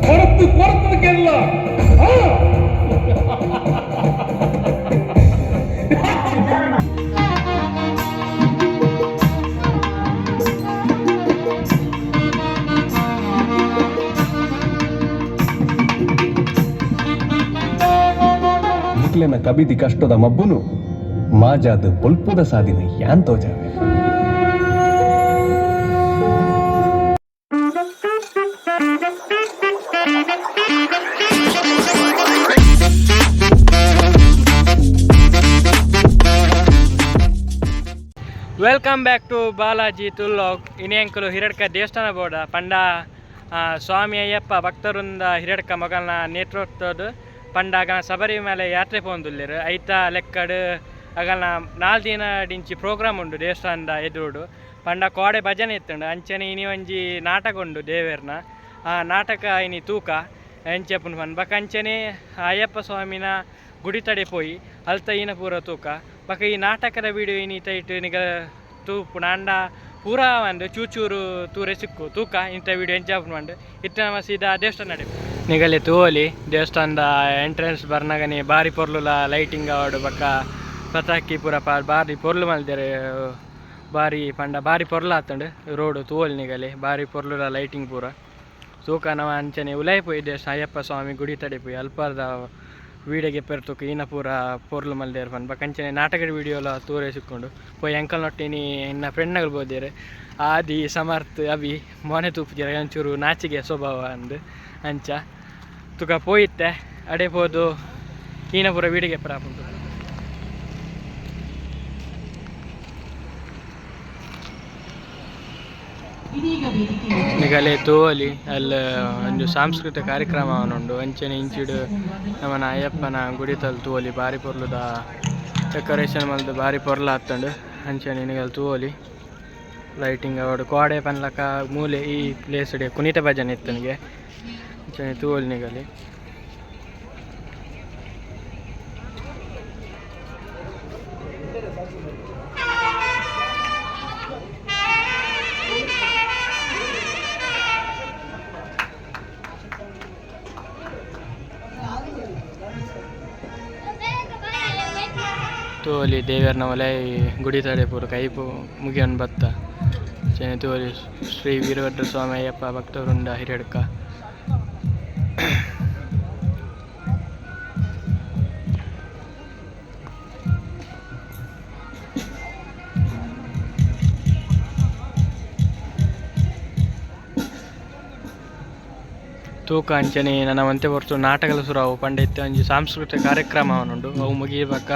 ಕೊರತು ಕೊರತು ಕೇಳಲ್ಲ. ನಿಕ್ಲೆನ ಕಬಿದಿ ಕಷ್ಟದ ಮಬ್ಬುನು ಮಾಜಾದ ಪೊಲ್ಪುದ ಸಾದಿನ ಯಾನ್ ತೋಜಾವೆ. Welcome back to Balaji ತುಲ್ಲೋಗ್. ಇನಿ ಎಂಕುಲು ಹಿರಡ್ಕ ದೇವಸ್ಥಾನ ಬೋರ್ಡ ಪಂಡ ಸ್ವಾಮಿ ಅಯ್ಯಪ್ಪ ಭಕ್ತರುಂದ ಹಿರಡ್ಕ ಮೊಗಲ್ನ ನೇತೃತ್ವದ ಪಂಡ ಅಗನ ಶಬರಿಮಲೆ ಯಾತ್ರೆ ಪೋಂದುಲ್ಲೆರ್. ಐತ ಲೆಕ್ಕಡ್ ಅಗಲ್ನ 4 ದಿನ ಡಿಂಚಿ ಪ್ರೋಗ್ರಾಮ್ ಉಂಡು ದೇವಸ್ಥಾನದ ಎದುರುಡು. ಪಂಡ ಕೋಡೆ ಭಜನೆ ಇತ್ತುಂಡು. ಅಂಚನೆ ಇನಿ ಒಂಜಿ ನಾಟಕ ಉಂಡು ದೇವೆರ್ನ. ಆ ನಾಟಕ ಇನಿ ತೂಕ ಎಂಚ ಪನ್ ಬೊಕ ಅಂಚನೆ ಅಯ್ಯಪ್ಪ ಸ್ವಾಮಿನ ಗುಡಿತಡೆ ಪೋಯಿ ಅಲ್ತ ಈನ ಪೂರ ತೂಕ. ಬೊಕ ಈ ನಾಟಕದ ವಿಡಿಯೋ ಇನಿ ತೈಟ್ ನಿಗ ತೂಪುನ ಆಂಡ ಪೂರಾ ಒಂದು ಚೂಚೂರು ತೂರೆ ಸಿಕ್ಕು. ತೂಕ ಇಂಥ ವಿಡಿಯೋ ಎಂಚ ಆಪುಂಡು. ಇತ್ತೆ ನಮ ಸೀದಾ ದೇವಸ್ಥಾನ ನಿಗಲೆ ತೂವೊಲಿ. ದೇವಸ್ಥಾನದ ಎಂಟ್ರೆನ್ಸ್ ಬರ್ನಗನೆ ಬಾರಿ ಪೊರ್ಲುಲ ಲೈಟಿಂಗ್ ಆವಡ್ ಬೊಕ ಪತಾಕಿ ಪೂರ ಬಾರಿ ಪೊರ್ಲು ಮಲ್ದೆರ್. ಬಾರಿ ಪಂಡ ಬಾರಿ ಪೊರ್ಲು ಆತುಂಡು ರೋಡ್. ತೂವೊಲಿ ನಿಗಲೆ, ಬಾರಿ ಪೊರ್ಲುಲ ಲೈಟಿಂಗ್ ಪೂರ. ತೂಕ ನಮ ಅಂಚನೆ ಉಲಾಯಿ ಪೋಯಿ ದೇವಸ್ಥಾನ ಅಯ್ಯಪ್ಪ ಸ್ವಾಮಿ ಗುಡಿ ತಡೆ ಪೋಯಿ ಅಲ್ಪದ ವೀಡಿಯೋಗೆ ಪೆರ್ತುಕು ಈನ ಪೂರ ಪೊರ್ಲು ಮಲ್ದೆರ್ ಪಂದ್. ಬೊಕ ಅಂಚನೆ ನಾಟಕದ ವಿಡಿಯೋಲ ತೂರೆ ಸಿಕ್ಕುಂಡು. ಪೋಯಿ ಅಂಕಲ್ ನೊಟ್ಟಿನಿ ಎನ್ನ ಫ್ರೆಂಡ್ನಗಲ್ ಪೋದೆರ್, ಆದಿ, ಸಮರ್ಥ್, ಅಭಿ. ಮೋನೆ ತೂಪುಜೆರ್, ಒಂಚೂರು ನಾಚಿಗೆ ಸ್ವಭಾವ ಅಂದ್. ಅಂಚ ತುಕ ಪೋಯಿತ್ತೆ ಅಡೆ ಪೋದು ಈನ ಪೂರ ವೀಡಿಯೋಗೆ ಆಪುಂಡು. ನಿಗಲೆ ತೂವೊಲಿ, ಅಲ್ಲ ಒಂಜಿ ಸಾಂಸ್ಕೃತಿಕ ಕಾರ್ಯಕ್ರಮ ಉಂಡು. ಅಂಚನೆ ಇಂಚಿಡ್ ನಮನ ಅಯ್ಯಪ್ಪನ ಗುಡಿತಲ್ ತೂವೊಲಿ, ಬಾರಿ ಪೊರ್ಲುದ ಡೆಕೋರೇಷನ್ ಮಲ್ತ್ ಬಾರಿ ಪೊರ್ಲು ಆತುಂಡು. ಅಂಚನೆ ನಿಗಲ್ ತೂವೊಲಿ, ಲೈಟಿಂಗ್ ಆವಡ್. ಕೋಡೆ ಪನ್ಲಕ ಮೂಲೆ ಈ ಪ್ಲೇಸ್ ಡ್ ಕುಣಿತ ಭಜನೆ ಇತ್ತುನಿಗೆ. ಅಂಚನೆ ತೂವೊಲಿ ನಿಗಲಿ. ತೂವೊಲಿ, ದೇವೆರ್ನ ಉಲಾಯಿ ಗುಡಿತಡೆ ಪೂರ ಕೈ ಮುಗಿಯೊಂದು ಬತ್ತ. ಅಂಚನೆ ತೂವೊಲಿ, ಶ್ರೀ ವೀರಭದ್ರ ಸ್ವಾಮಿ ಅಯ್ಯಪ್ಪ ಭಕ್ತವೃಂದ ಹಿರಿಯಡ್ಕ. ತೂಕ ಅಂಚನೆ ನನ ಒಂತೆ ಪೊರ್ತು ನಾಟಕಲ ಸುರಾವು. ಪಂಡ ಇತ್ತೆ ಒಂಜಿ ಸಾಂಸ್ಕೃತಿಕ ಕಾರ್ಯಕ್ರಮ ಉಂಡು. ಅವು ಮುಗಿಬೊಕ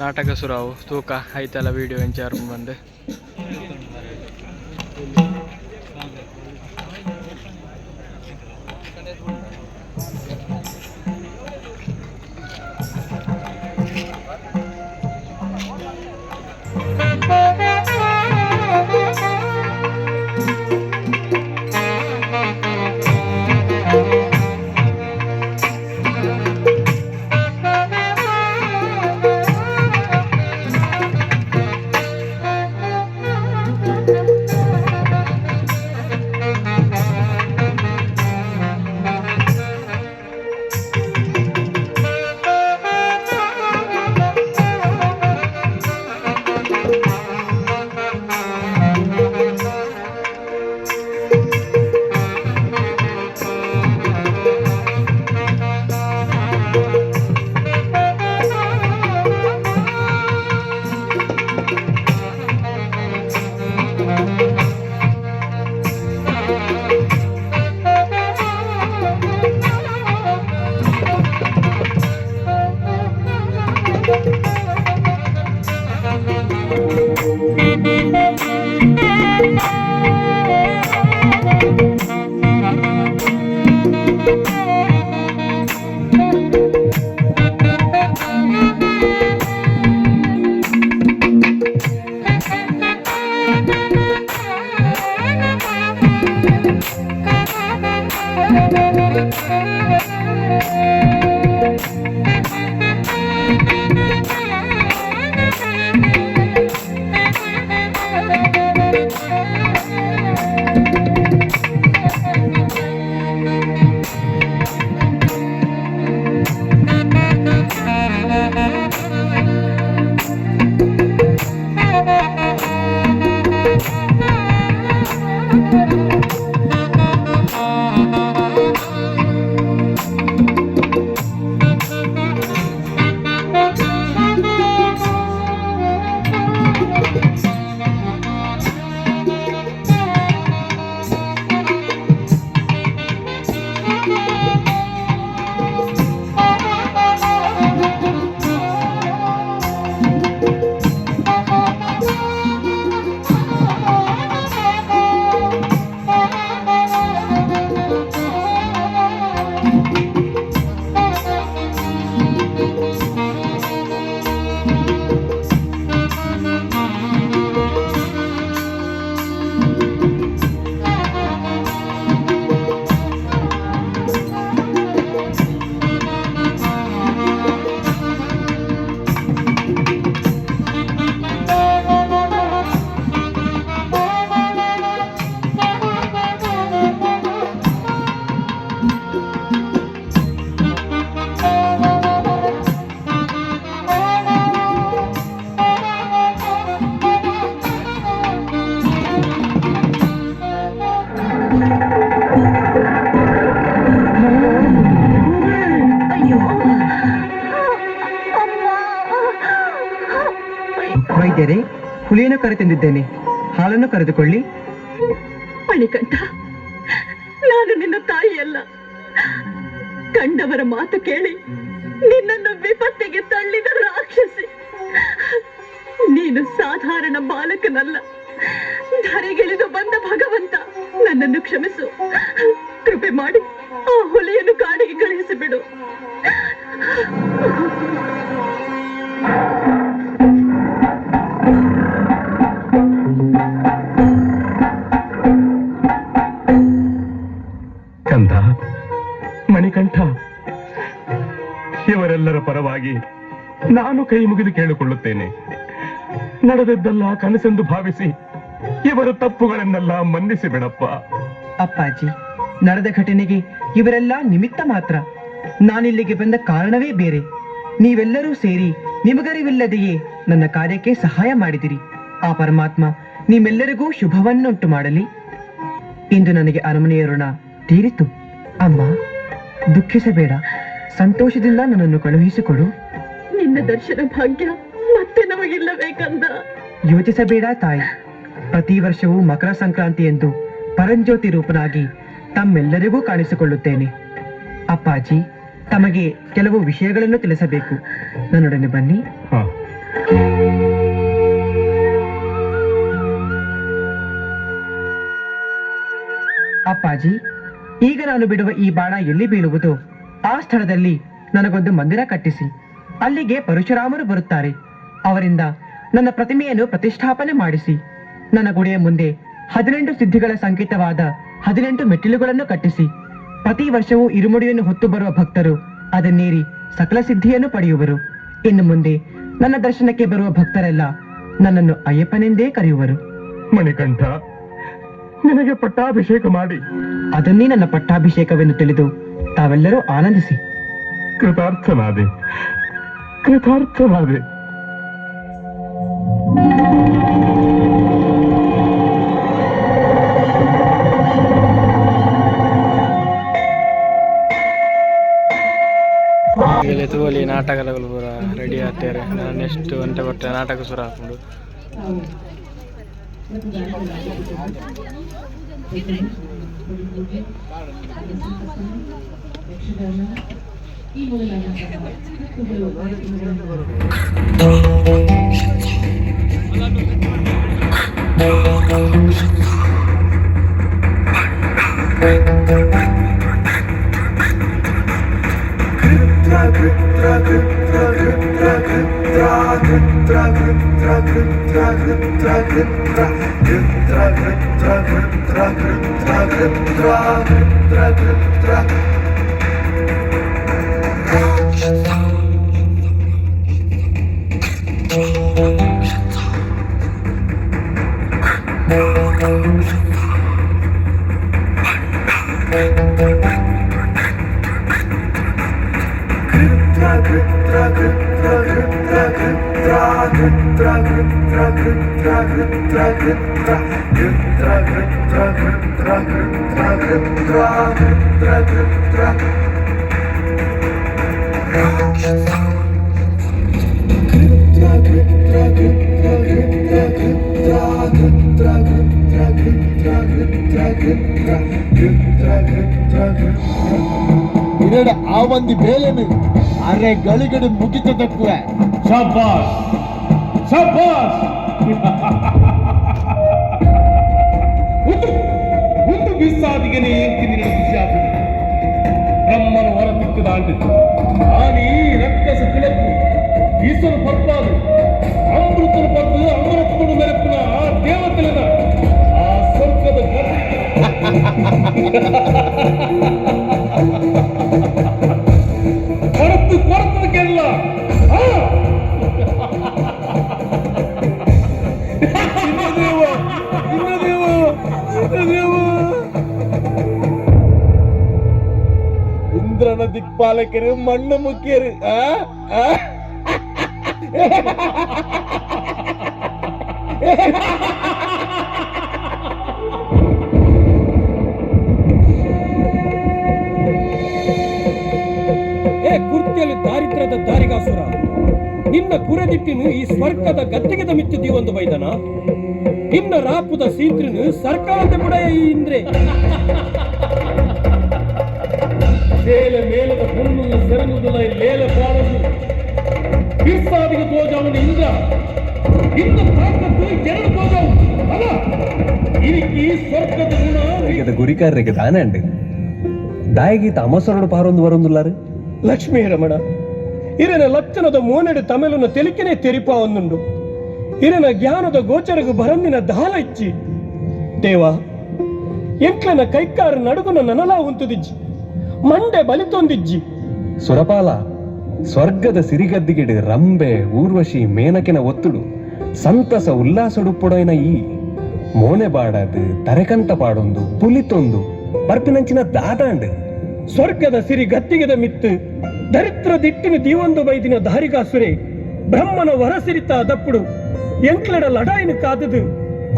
ನಾಟಕ ಸುರಾವು. ತೂಕ ಐತಲ ವಿಡಿಯೋ ಎಂಚ ಬಂದು. ಕರೆತಂದಿದ್ದೇನೆ. ಹಾಲನ್ನು ಕರೆದುಕೊಳ್ಳಿ. ಮಣಿಕಂಠ, ನಾನು ನಿನ್ನ ತಾಯಿಯಲ್ಲ. ಕಂಡವರ ಮಾತು ಕೇಳಿ ನಿನ್ನನ್ನು ವಿಪತ್ತಿಗೆ ತಳ್ಳಿದ ರಾಕ್ಷಸಿ. ನೀನು ಸಾಧಾರಣ ಬಾಲಕನಲ್ಲ, ಧರೆಗಿಳಿದು ಬಂದ ಭಗವಂತ. ನನ್ನನ್ನು ಕ್ಷಮಿಸು. ಕೃಪೆ ಮಾಡಿ ಆ ಹುಲಿಯನ್ನು ಕಾಡಿಗೆ ಕಳುಹಿಸಿಬಿಡು. ಕಂದ ಮಣಿಕಂಠ, ಇವರೆಲ್ಲರ ಪರವಾಗಿ ನಾನು ಕೈ ಮುಗಿದು ಕೇಳಿಕೊಳ್ಳುತ್ತೇನೆ. ನಡೆದದ್ದೆಲ್ಲ ಕನಸೆಂದು ಭಾವಿಸಿ ಇವರ ತಪ್ಪುಗಳನ್ನೆಲ್ಲ ಮನ್ನಿಸಿ ಬಿಡಪ್ಪ. ಅಪ್ಪಾಜಿ, ನಡೆದ ಘಟನೆಗೆ ಇವರೆಲ್ಲ ನಿಮಿತ್ತ ಮಾತ್ರ. ನಾನಿಲ್ಲಿಗೆ ಬಂದ ಕಾರಣವೇ ಬೇರೆ. ನೀವೆಲ್ಲರೂ ಸೇರಿ ನಿಮಗರಿವಿಲ್ಲದೆಯೇ ನನ್ನ ಕಾರ್ಯಕ್ಕೆ ಸಹಾಯ ಮಾಡಿದಿರಿ. ಆ ಪರಮಾತ್ಮ ನಿಮ್ಮೆಲ್ಲರಿಗೂ ಶುಭವನ್ನುಂಟು ಮಾಡಲಿ. ಇಂದು ನನಗೆ ಅರಮನೆಯ ಋಣ ತೀರಿತು. ಅಮ್ಮ, ದುಃಖಿಸಬೇಡ. ಸಂತೋಷದಿಂದ ನನ್ನನ್ನು ಕಳುಹಿಸಿಕೊಡು. ನಿನ್ನ ದರ್ಶನ ಭಾಗ್ಯ ಮತ್ತೆ ನಮಗಿಲ್ಲಬೇಕಂದ. ಯೋಚಿಸಬೇಡ ತಾಯಿ. ಪ್ರತಿ ವರ್ಷವೂ ಮಕರ ಸಂಕ್ರಾಂತಿ ಎಂದು ಪರಂಜ್ಯೋತಿ ರೂಪನಾಗಿ ತಮ್ಮೆಲ್ಲರಿಗೂ ಕಾಣಿಸಿಕೊಳ್ಳುತ್ತೇನೆ. ಅಪ್ಪಾಜಿ, ತಮಗೆ ಕೆಲವು ವಿಷಯಗಳನ್ನು ತಿಳಿಸಬೇಕು. ನನ್ನೊಡನೆ ಬನ್ನಿ. ಹಾ. ಅಪ್ಪಾಜಿ, ಈಗ ನಾನು ಬಿಡುವ ಈ ಬಾಣ ಎಲ್ಲಿ ಬೀಳುವುದೋ ಆ ಸ್ಥಳದಲ್ಲಿ ನನಗೊಂದು ಮಂದಿರ ಕಟ್ಟಿಸಿ. ಅಲ್ಲಿಗೆ ಪರಶುರಾಮರು ಬರುತ್ತಾರೆ. ಅವರಿಂದ ನನ್ನ ಪ್ರತಿಮೆಯನ್ನು ಪ್ರತಿಷ್ಠಾಪನೆ ಮಾಡಿಸಿ. ನನ್ನ ಗುಡಿಯ ಮುಂದೆ 18 ಸಿದ್ಧಿಗಳ ಸಂಕೇತವಾದ 18 ಮೆಟ್ಟಿಲುಗಳನ್ನು ಕಟ್ಟಿಸಿ. ಪ್ರತಿ ವರ್ಷವೂ ಇರುಮುಡಿಯನ್ನು ಹೊತ್ತು ಬರುವ ಭಕ್ತರು ಅದನ್ನೇರಿ ಸಕಲ ಸಿದ್ಧಿಯನ್ನು ಪಡೆಯುವರು. ಇನ್ನು ಮುಂದೆ ನನ್ನ ದರ್ಶನಕ್ಕೆ ಬರುವ ಭಕ್ತರೆಲ್ಲ ನನ್ನನ್ನು ಅಯ್ಯಪ್ಪನೆಂದೇ ಕರೆಯುವರು. ಮಣಿಕಂಠ, ನಿನಗೆ ಪಟ್ಟಾಭಿಷೇಕ ಮಾಡಿ ಅದನ್ನೇ ನನ್ನ ಪಟ್ಟಾಭಿಷೇಕವೆಂದು ತಿಳಿದು ತಾವೆಲ್ಲರೂ ಆನಂದಿಸಿ. ಕೃತಾರ್ಥನಾದೆ, ಕೃತಾರ್ಥನಾದೆ. ಇಲ್ಲಿ ತೂವಲಿ ನಾಟಕದಗಳು ಪೂರ ರೆಡಿ ಆಗ್ತಾರೆ. ನೆಕ್ಸ್ಟ್ ಒಂತೆ ಕೊಟ್ಟೆ ನಾಟಕ ಶುರು ಹಾಕೊಂಡು. ಇರಡ ಆ ಒಂದು ಬೇಲೆನು ಅರೆ ಗಳಿಗಡೆ ಮುಗಿತ ತಕ್ಕುವೆ. ಶಾಬಾಷ್, ಶಾಬಾಷ್. ಒಂದು ಒಂದು ಬಿಸಾದಿಗೆನೆ ಏಂತಿ ನಿನ್ನ ಖುಷಿ ಆಗ್ತದೆ. ಬ್ರಹ್ಮನ ಹೊರ ತಿಕ್ಕದಾಂಡಿತು ಆನಿ ರಕ್ಕಸ ಕಿಳಕು ಈಶ್ವರ ಪರ್ಪಾದು ಅಮೃತನ ಪದ್ದು ಅಮರತ್ವನು ಮೆರೆಪಿನ ಆ ದೇವತೆಲನ ಆ ಸ್ವರ್ಗದ ಗತಿ. ಕೊರತು ಕೊರತದಕ್ಕೆಲ್ಲ. ಇಂದ್ರನ ದಿಕ್ಪಾಲಕರು ಮಣ್ಣು ಮುಖ್ಯರು. ಆ? ಆ? ಏ ಕುರ್ತಿಯಲ್ಲಿ ದಾರಿದ್ರ್ಯದ ದಾರಿಗಾಸುರ. ನಿನ್ನ ಕುರದಿಟ್ಟಿನ ಈ ಸ್ವರ್ಗದ ಗದ್ದಿಗೆದ ಮಿತ್ತು ದೀವೊಂದು ಬೈದನ. ನಿನ್ನ ರಾಪುದ ಸೀತ್ರಿನ ಸರ್ಕಾರದ ಬುಡಯ ಈ ಇಂದ್ರೆ. ಸೇಲೆ ಮೇಲದ ಪೊಣ್ಣು ಸೆರಂಗುದಲ ಲೇಲ ಪಾಡದು ಬಿರ್ಸಾದಿಗೆ ತೋಜಾವನು ಇಂದ್ರ. ಇಂದ ತಾಕತ್ತು ಎರಡು ತೋಜಾವು ಅಲ್ಲ ಇನಿಕಿ ಸ್ವರ್ಗದ ಗುಣ. ಗುರಿಕಾರರಿಗೆ ದಾನಂಡ್ ದಾಯಿಗಿ ತಮಸರಡು ಪಾರೊಂದು ಬರೊಂದುಲ್ಲಾರು. ಲಕ್ಷ್ಮೀ ರಮಣ, ಇರನ ಲಕ್ಷಣದ ಮೋನೆಡು ತಮಿಳನ ತೆಲಿಕೆನೆ ತೆರಿಪಾ ಒಂದುಂಡು. ಇರನ ಜ್ಞಾನದ ಗೋಚರಗು ಬರಂದಿನ ದಾಲ ಇಚ್ಚಿ. ದೇವ, ಎಂಕ್ಲನ ಕೈಕಾರ ನಡುಗುನ ನನಲಾ ಉಂತುದಿಜ್ಜಿ, ಮಂಡೆ ಬಲಿತೊಂದಿಜ್ಜಿ. ಸುರಪಾಲ, ಸ್ವರ್ಗದ ಸಿರಿಗದ್ದಿಗೆಡು ರಂಬೆ ಊರ್ವಶಿ ಮೇನಕಿನ ಒತ್ತುಡು ಸಂತಸ ಉಲ್ಲಾಸಡುಪ್ಪುಡೈನ ಈ ಮೋನೆ ಬಾಡದು ತರೆಕಂತ ಪಾಡೊಂದು ಪುಲಿತೊಂದು ಬರ್ಪಿನಂಚಿನ ದಾದಾಂಡ್. ಸ್ವರ್ಗದ ಸಿರಿ ಗದ್ದಿಗೆದ ಮಿತ್ತು ದರಿದ್ರ ದಿಟ್ಟಿನ ದೀವೊಂದು ಬೈದಿನ ದಾರಿಗಾಸುರೆ, ಬ್ರಹ್ಮನ ವರಸಿರಿತ ದಪ್ಪುಡು ಎಂಕ್ಲೆಡ ಲಡಾಯಿನ ಕಾದದು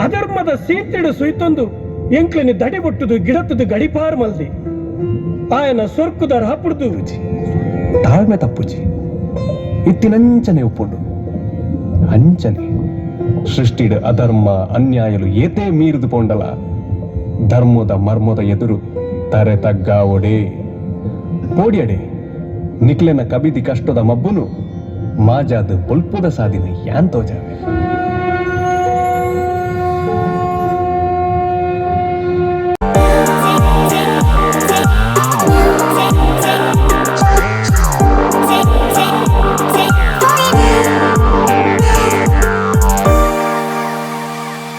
ಅಧರ್ಮದ ಸೀಂತಿಡು ಸುಯ್ತೊಂದು ಎಂಕ್ಲೆನಿ ದಡಿಬೊಟ್ಟುದು ಗಿಡತದು ಗಡಿಪಾರ್ ಮಲ್ದಿ ಆಯನ ಸೊರ್ಕುದ ರಾಪುಡ್ದು. ತಾಳ್ಮೆ ತಪ್ಪುಜಿ, ಇತ್ತಿನಂಚನೆ ಉಪ್ಪುಂಡು ಅಂಚನೆ ಸೃಷ್ಟಿಡ್ ಅಧರ್ಮ ಅನ್ಯಾಯಲು ಏತೇ ಮೀರಿದು ಪೋಂಡಲ ಧರ್ಮದ ಮರ್ಮದ ಎದುರು ತರೆ ತಗ್ಗಾವೊಡೆ. ಪೋಡಿಯಡೆ, ನಿಕ್ಲೆನ ಕಬಿದಿ ಕಷ್ಟದ ಮಬ್ಬುನು ಮಾಜಾದ ಬೊಲ್ಪುದ ಸಾದಿನ ಯಾನ್ ತೋಜಾವೆ.